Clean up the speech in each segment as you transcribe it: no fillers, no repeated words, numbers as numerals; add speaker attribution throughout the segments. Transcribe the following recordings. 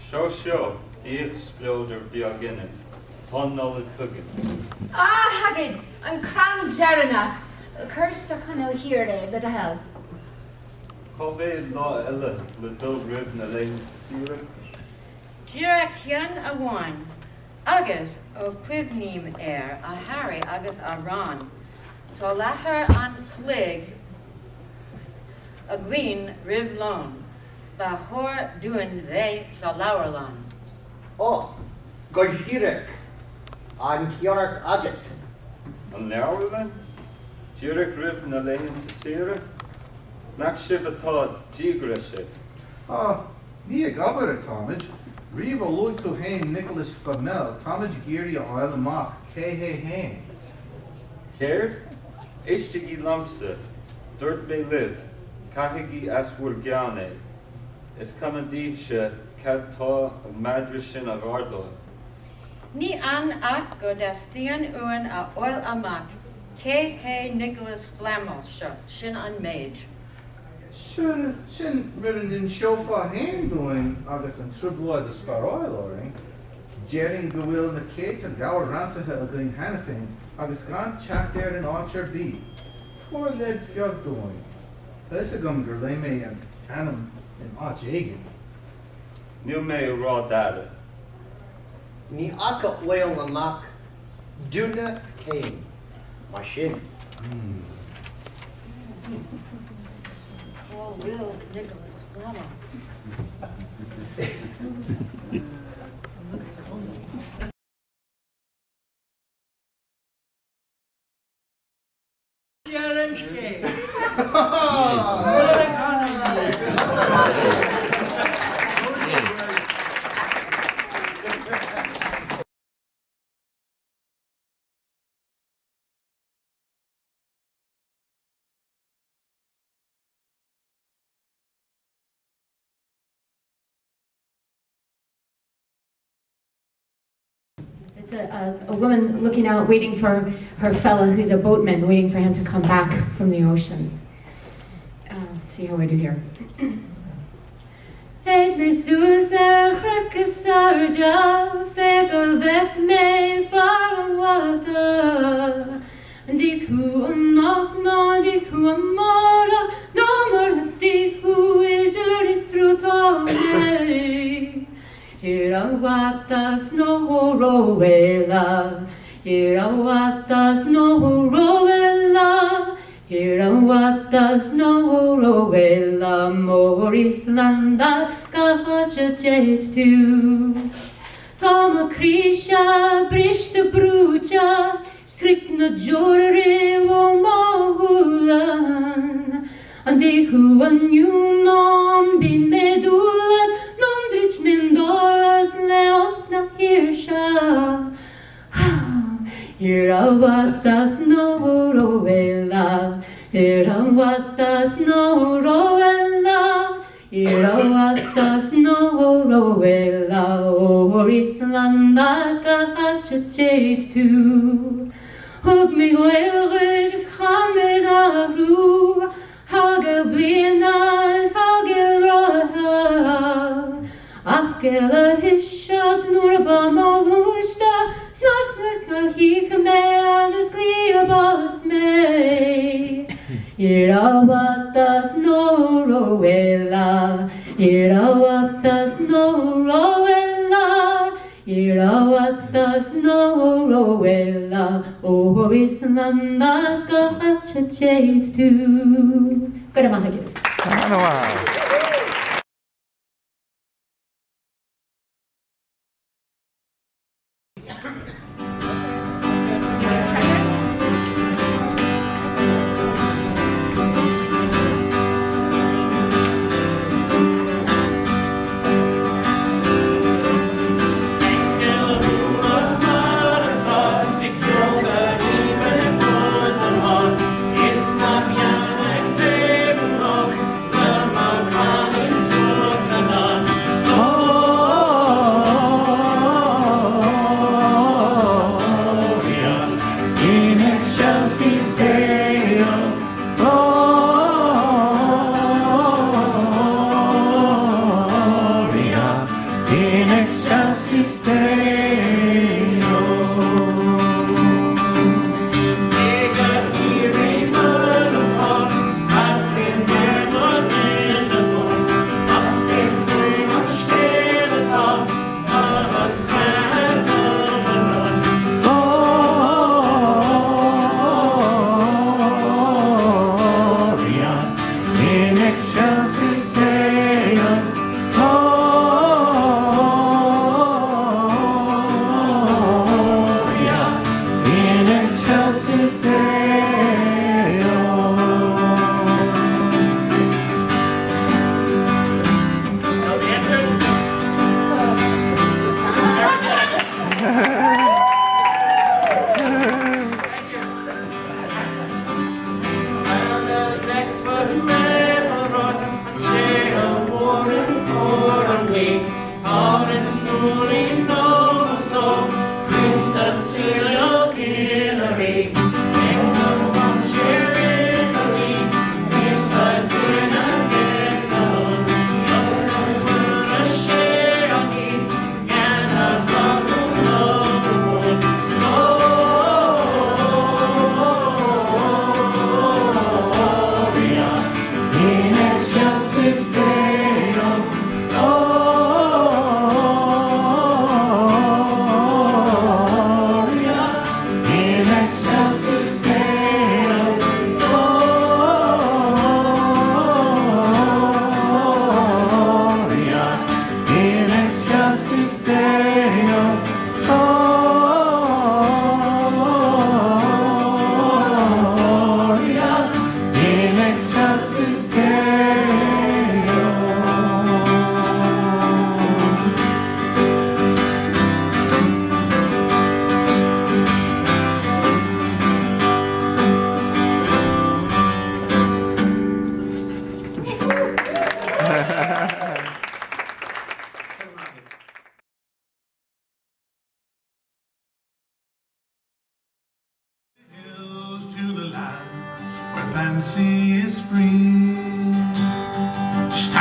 Speaker 1: Seo seo, bíodh spleodar beag ionaibh, tá an Nollaig chugainn.
Speaker 2: Ah, Hagrid, an crann deireanach! Cuir sa choinneal thiar é, le do thoil.
Speaker 1: Cá mhéad lá eile le dul roimh na laethanta saoire?
Speaker 3: Díreach ceann amháin. Agus, ó cuimhním air, a Harry agus a Ron, tá leathuair an chloig againn roimh lón. Ba chóir dúinn bheith sa leabharlann.
Speaker 4: Ó, go díreach! An ceart agat.
Speaker 1: An leabharlann? Díreach roimh na laethanta saoire? Nach sibh atá díograiseach?
Speaker 5: Á, ní ag obair atáimid. Riamh ó luaigh tú fhéin Nicholas Flamel, táimid ag iarraidh a fháil amach cé hé fhéin.
Speaker 1: Céard? Éistigí liomsa, dúirt mé libh, caithigí as bhur gceann é. Is cuma daoibhse cad tá an madra sin a ghardáil.
Speaker 3: Ní ann ach go dteastaíonn uainn a fháil amach cé hé Nicholas Flamel seo, sin an méid.
Speaker 5: Sure, sin mura n-inseofá fhéin dúinn agus an trioblóid a spáráil orainn. Déarfainn go bhfuil na céadta leabhar ransaithe againn cheana féin agus gan teacht air in áit ar bith. Tabhair leid bheag dúinn. Tá fhios agam gur léigh mé an t-ainm in áit éigin.
Speaker 1: Níl mé ag rá dada.
Speaker 4: Ní fhaca fháil amach duine fhéin mar sin.
Speaker 3: Cá bhfuil Nicholas Flamel?
Speaker 6: Deireadh an scéil. Gura gona Dia.
Speaker 2: It's a, a, a woman looking out, waiting for her fella who's a boatman, waiting for him to come back from the oceans. Uh, let's see how I do here. Shéid mé suas ar an chnoc is airde, féach go bhfeic mé fear an bhata. An thú anocht nó an thú amárach nó mura thú idir is trú tá mé. Ar a bhfathas nó rófhada, ar a bhfathas nó rófhada, Ar a bhfathas nó rófhada, Mór Íoslanda, cá háit a dtéid tú? Tá mo chroí-se briste brúite, 's troid na deora ag rith ó mo shúile. An dté thú inniu nó an binn mé dúlad, nó an druid mé an doras le osna shaoirse? Ar a bhfathas nó rófhada, ar a bhfathas nó rófhada, ar a bhfathas nó rófhada, óir Íoslanda cá háit a dtéid tú? Thug mé gaol dhuit is chan mé d'athrú, thar gile bliana is thar gile ráithe. Ach gile a thoiseacht nuair a ba mo ghúiste 's nach mbeadh oíche mé agus cliath bás mé. Ar a bhfathas nó rófhada, ar a bhfathas nó rófhada, ar a bhfathas nó rófhada, óir Íoslanda cá háit a dtéid tú. Go raibh maith agaibh.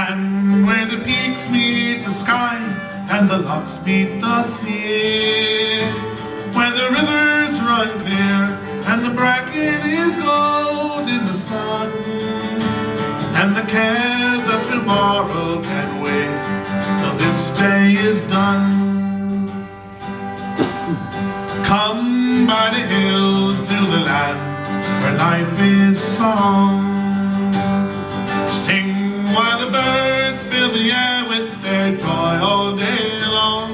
Speaker 7: Stand where the peaks meet the sky and the lochs meet the sea. Where the rivers run clear and the bracken is gold in the sun. And the cares of tomorrow can wait till this day is done. Come by the hills to the land where life is song. Sing while the birds fill the air with their joy all day long.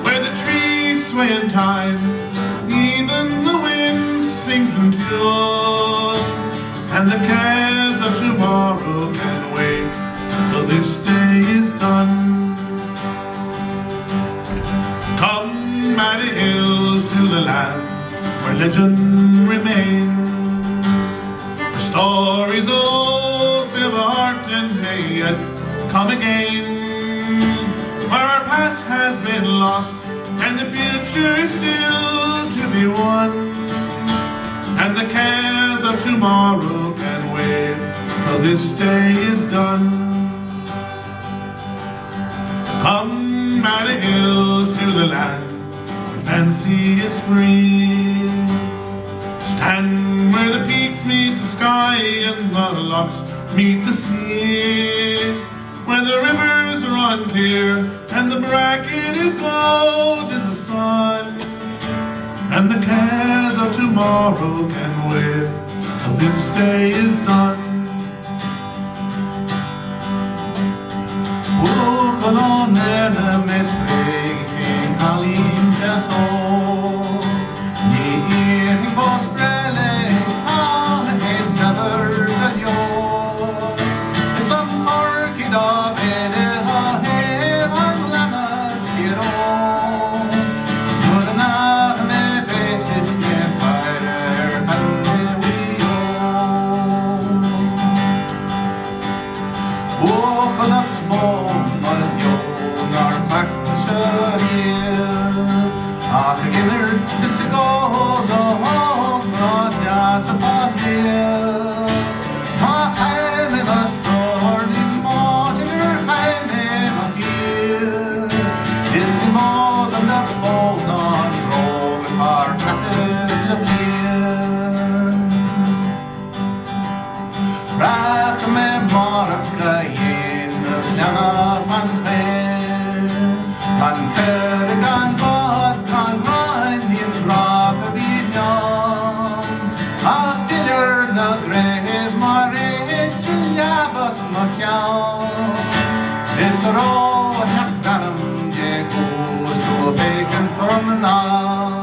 Speaker 7: Where the trees sway in time, even the wind sings in tune. And the cares of tomorrow can wait till this day is done. Come by the hills to the land where legend remains. Where stories old fill the heart and may yet come again. Where our past has been lost and the future is still to be won. And the cares of tomorrow can wait till this day is done. Come by the hills to the land where fancy is free. Stand where the peaks meet the sky and the lochs meet the sea. Where the rivers run clear and the bracken is gold in the sun. And the cares of tomorrow can wait till this day is done.
Speaker 5: Buachaill ón Éirne mé 's bréag cailín deas óg. Ní iarrfainn bás breith léi tá mé féin saibhir go leor. Is dom Corcaigh dá mbeinn dhá thaobh an ghleanna 's Tír Eoghain. 'S nuair a n'fheachaidh mé béas is mé ag faire ar Chontae Mhaigh Eo. Buachaill nach mó mo leo nár chleacht mise riamh, ach ag imirt is ag ól le hógmhná deasa fá chliabh. Má chaill mé mo stór ní móide gur chaill mé mo chiall, is ní mó liom le fód ná an bhróg atá ar feitheamh le bliain. Rachaidh mé amárach a dhéanamh leanbh an choill, Gan coire gan bád gan gráin níl grá a bhí liom, Ach duilliúr na gréine mar réid i leaba 's mo cheann, Is óró a theacht anam Dé go is tú ag féachaint orm anall.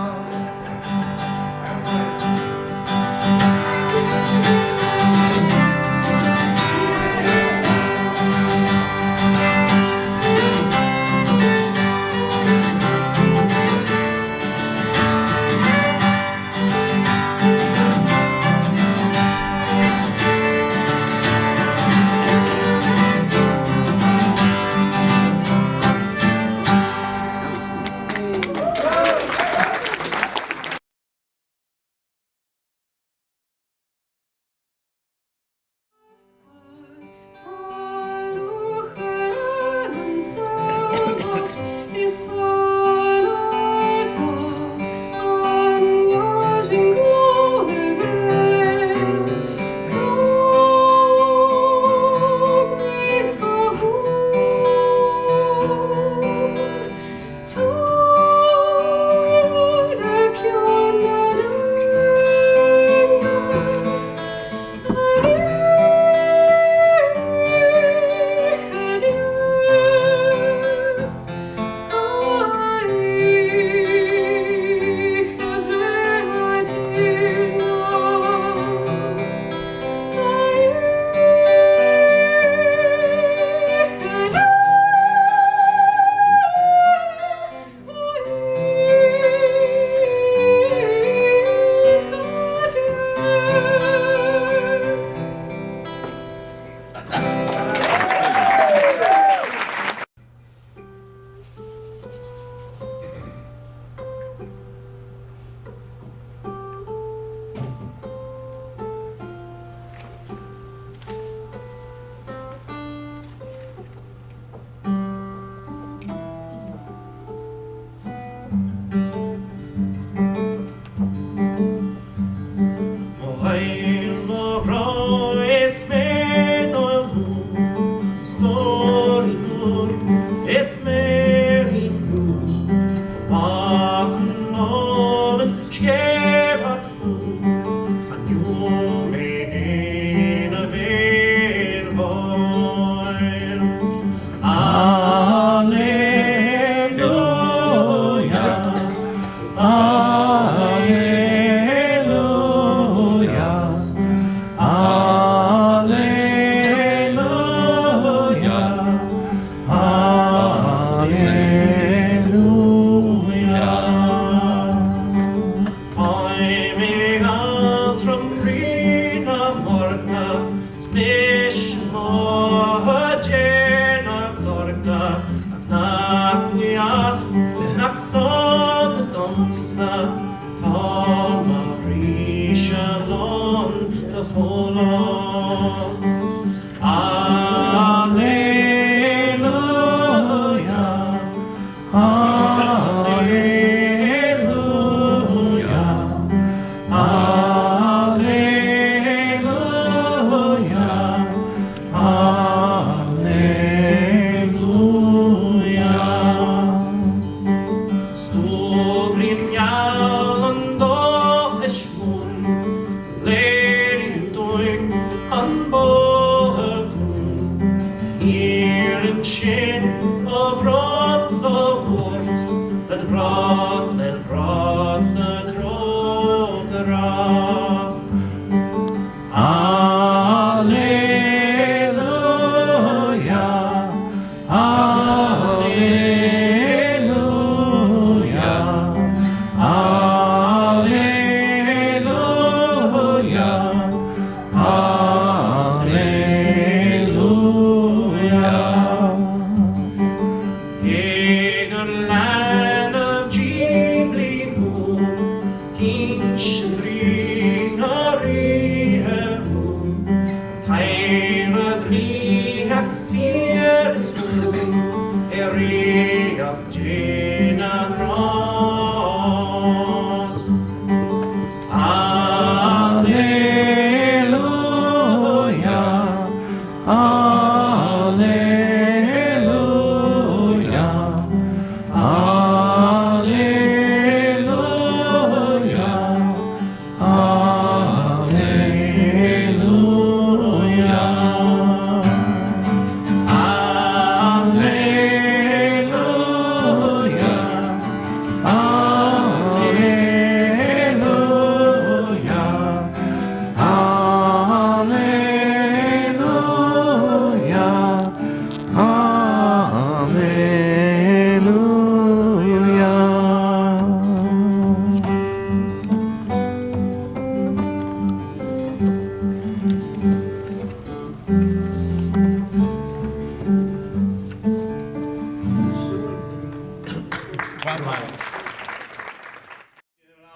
Speaker 8: Thiar ansin ó bhrat a bhuairt den bhrat den bhrat de trócaire. Alleluia, Alleluia, Alleluia, Alleluia. Ag an leanbh diablaí thú, Inse trí na ríthe thú, An t-aon dlítheach fíor is tú, I ríocht Dé na nGrást. Alleluia, Alleluia, Alleluia, Alleluia. Alleluia, Alleluia, Alleluia, Alleluia.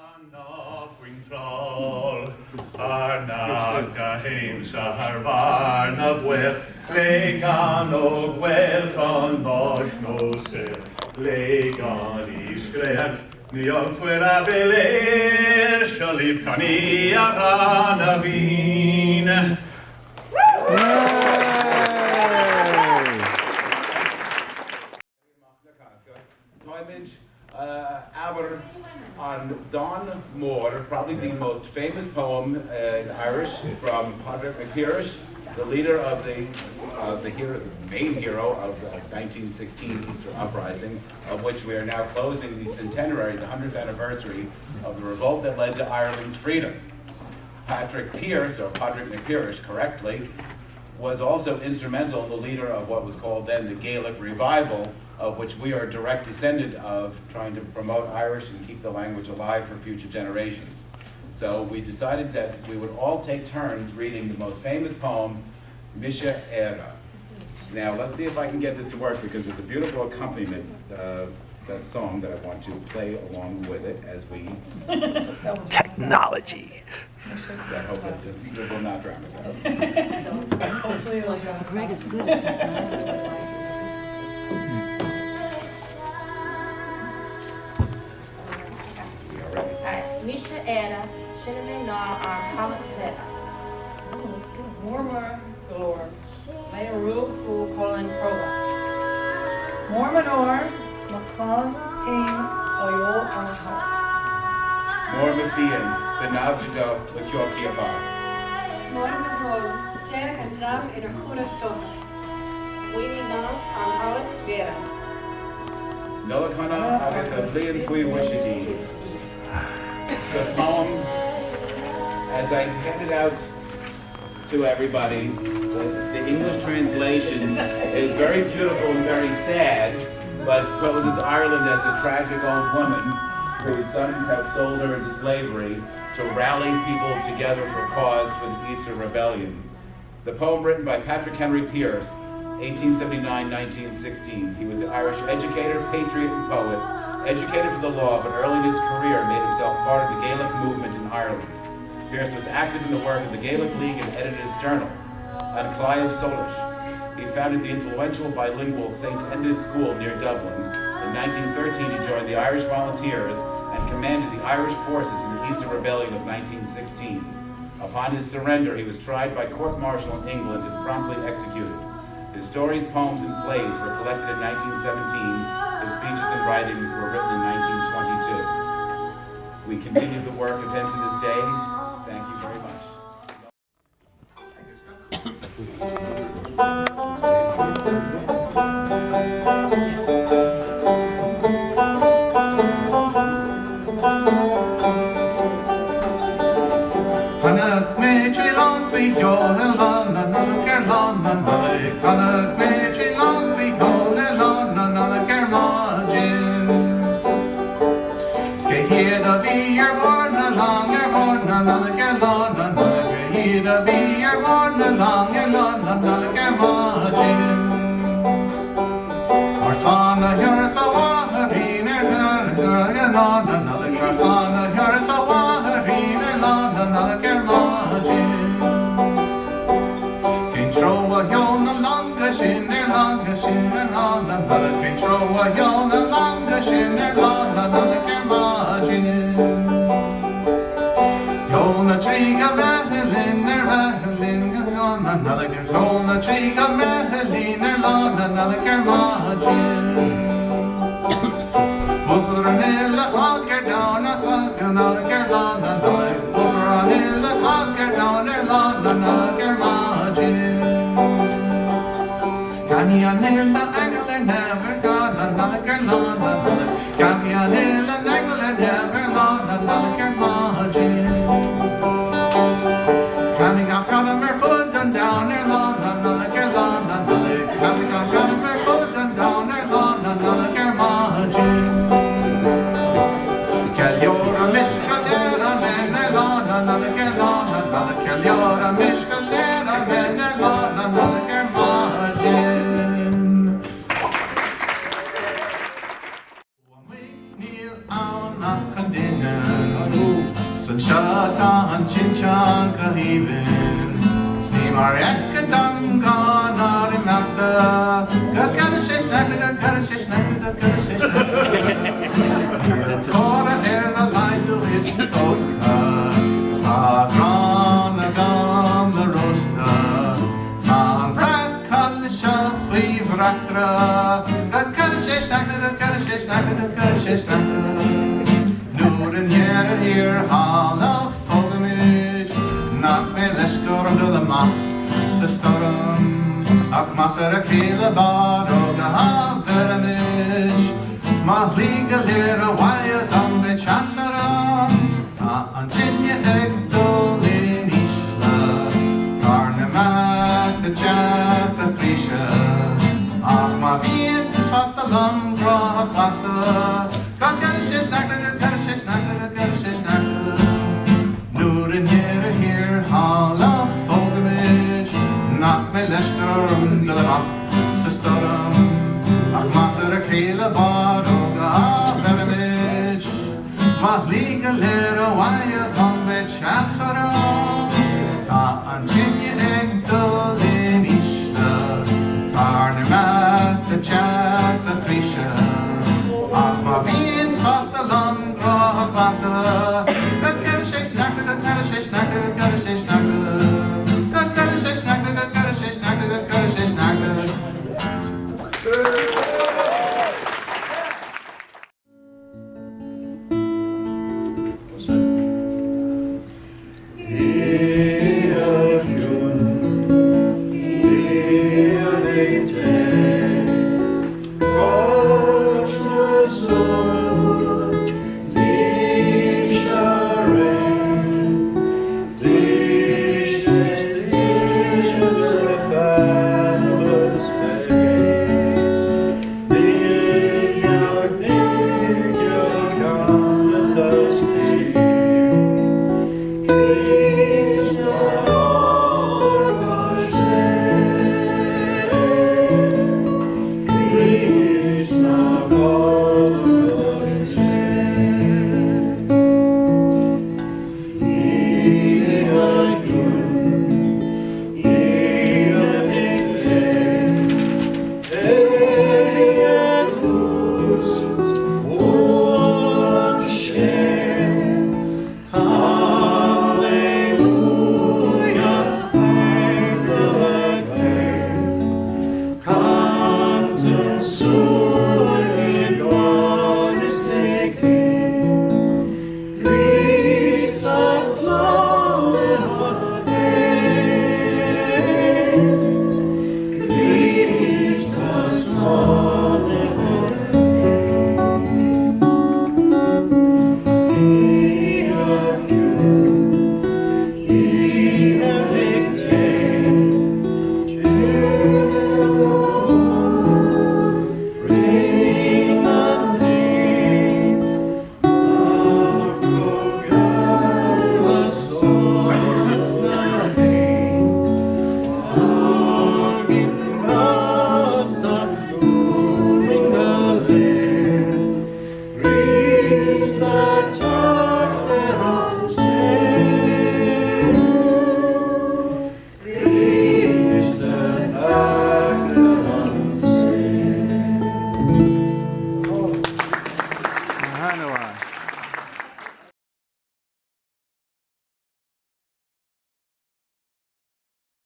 Speaker 9: Faoin troll, Fear na haimse thar bharr na bhfuil, Léigheann ó bhfuil chun báis nó saoil, Léigheann í scréach, ní an fuil a bhí léir, Seo libh cannaí Amhrán na bhFiann.
Speaker 10: Amach na Cásca. Táimid abair an dán mór, probably the most famous poem in Irish from Pádraig Mac Piarais, the leader of the uh, the hero, the main hero of the 1916 Easter Uprising, of which we are now closing the centenary, the 100th anniversary of the revolt that led to Ireland's freedom. Patrick Pearse, or Padraig Mac Piarais correctly, was also instrumental in the leader of what was called then the Gaelic Revival, of which we are direct descendant of, trying to promote Irish and keep the language alive for future generations. So we decided that we would all take turns reading the most famous poem, Mise Éire. Now, let's see if I can get this to work because there's a beautiful accompaniment, uh, that song that I want to play along with it as we...
Speaker 11: Technology.
Speaker 10: I hope it doesn't, it will not drown us out.
Speaker 6: Hopefully it'll drown us
Speaker 3: Greg is good at this.
Speaker 10: We are ready.
Speaker 3: Alright, Mise Éire, sinne mé ná ár caladh mire. Oh, it's good.
Speaker 6: Mormor glór, mé a rug thú colainn cróga. Mór mo náire, mo chlann fhéin á dhó ar an toir.
Speaker 10: Mór mo phian, ba naimhde do mo cheol ciaptha.
Speaker 2: Mór mo bhrón, d'éag an dream inar chuaras dóchas.
Speaker 3: Mhaoinigh Nollaig an Nollaig Mhéara.
Speaker 10: Nollaig shona agus a bhliain faoi mhaise daoibh. The poem, as I handed out to everybody, the, the English translation is very beautiful and very sad, but poses Ireland as a tragic old woman whose sons have sold her into slavery to rally people together for cause for the Easter Rebellion. The poem written by Patrick Henry Pearse, 1879-1916. He was an Irish educator, patriot, and poet, educated for the law, but early in his career made himself part of the Gaelic movement in Ireland. Pearse was active in the work of the Gaelic League and edited its journal, An Claidheamh Soluis. He founded the influential bilingual St. Enda's School near Dublin. In 1913, he joined the Irish Volunteers and commanded the Irish forces in the Easter Rebellion of 1916. Upon his surrender, he was tried by court-martial in England and promptly executed. His stories, poems, and plays were collected in 1917. His speeches and writings were written in 1922. We continue the work of him to this day. Thank you very much.
Speaker 7: Nollag Chonaic mé 3 long faoi sheol ar Lá na Nollag ar maidin. 'S cé hiad a bhí ar bord na long ar bord na Nollag ar Lá na Nollag Cé hiad a bhí ar bord na long ar Lá na Nollag ar maidin. Ár Slánaitheoir 's a mháithrín ar Lá na Nollag Ár Slánaitheoir 's a mháithrín ar Lá na Nollag ar maidin. Cén treo a sheol na longa sin ar longa sin ar Lá na Nollag Cén treo a sheol na longa sin ar Lá na Nollag ar maidin. Sheol na trí go Meithlin ar Mheithlin go Lá na Nollag Sheol na trí go Meithlin ar Lá na Nollag ar maidin. Buailfear an uile chlog ar domhan a chlog na Nollag ar Lá na Nollag Buailfear an uile chlog ar domhan ar Lá na Nollag ar maidin. Canfaidh an uile aingeal ar neamh ar Lá na Nollag ar Lá na Nollag Canfaidh an uile aingeal ar neamh ar Lá na Nollag ar maidin. Canfaidh gach anam ar fud an domhain ar Lá na Nollag ar Lá na Nollag Canfaidh gach anam ar fud an domhain ar Lá na Nollag ar maidin. Ceiliúraimis go léir amen ar Lá na Nollag ar Lá na Nollag Ceiliúraimis go léir amen ar Lá na Nollag ar maidin. Amuigh níl ann ach an doineann 'S anseo tá an tinteán go haoibhinn 'S ní mar fheictear dom gan ár imeachta Go gcuire sé sneachta, go gcuire sé sneachta, go gcuire sé sneachta Níl toradh ar a laghdú is dócha 'S tá grán agam le róstadh Tá an breac-chulaith seo faoi bhreactra Go gcuire sé sneachta, go gcuire sé sneachta, go gcuire sé sneachta Nuair i ndeireadh thiar thall a phógfaimid Nach mbeidh leisce orm dul amach sa stoirm Ach más ar a chéile barróg a bheirimid Mo shlí go léir abhaile dom beidh teas orm Tá an tine ag dul in ísle Tar n-imeacht i dteacht a chroíse Ach má bhíonn tú sásta liom grá a chleachtadh Go gcuire sé sneachta, go gcuire sé sneachta, go gcuire sé sneachta Nuair i ndeireadh thiar thall a phógfaimid Nach mbeidh leisce orm dul amach sa stoirm Ach más ar a chéile barróg a bheirimid Mo shlí go léir abhaile dhom beidh teas orm Tá an tine ag dul in ísle Tar n-imeacht i dteacht a chroíse Ach má bhíonn sásta liom grá a chleachtadh Go gcuire sé sneachta, go gcuire sé sneachta, go gcuire sé sneachta Go gcuire sé sneachta, go gcuire sé sneachta, go gcuire sé sneachta.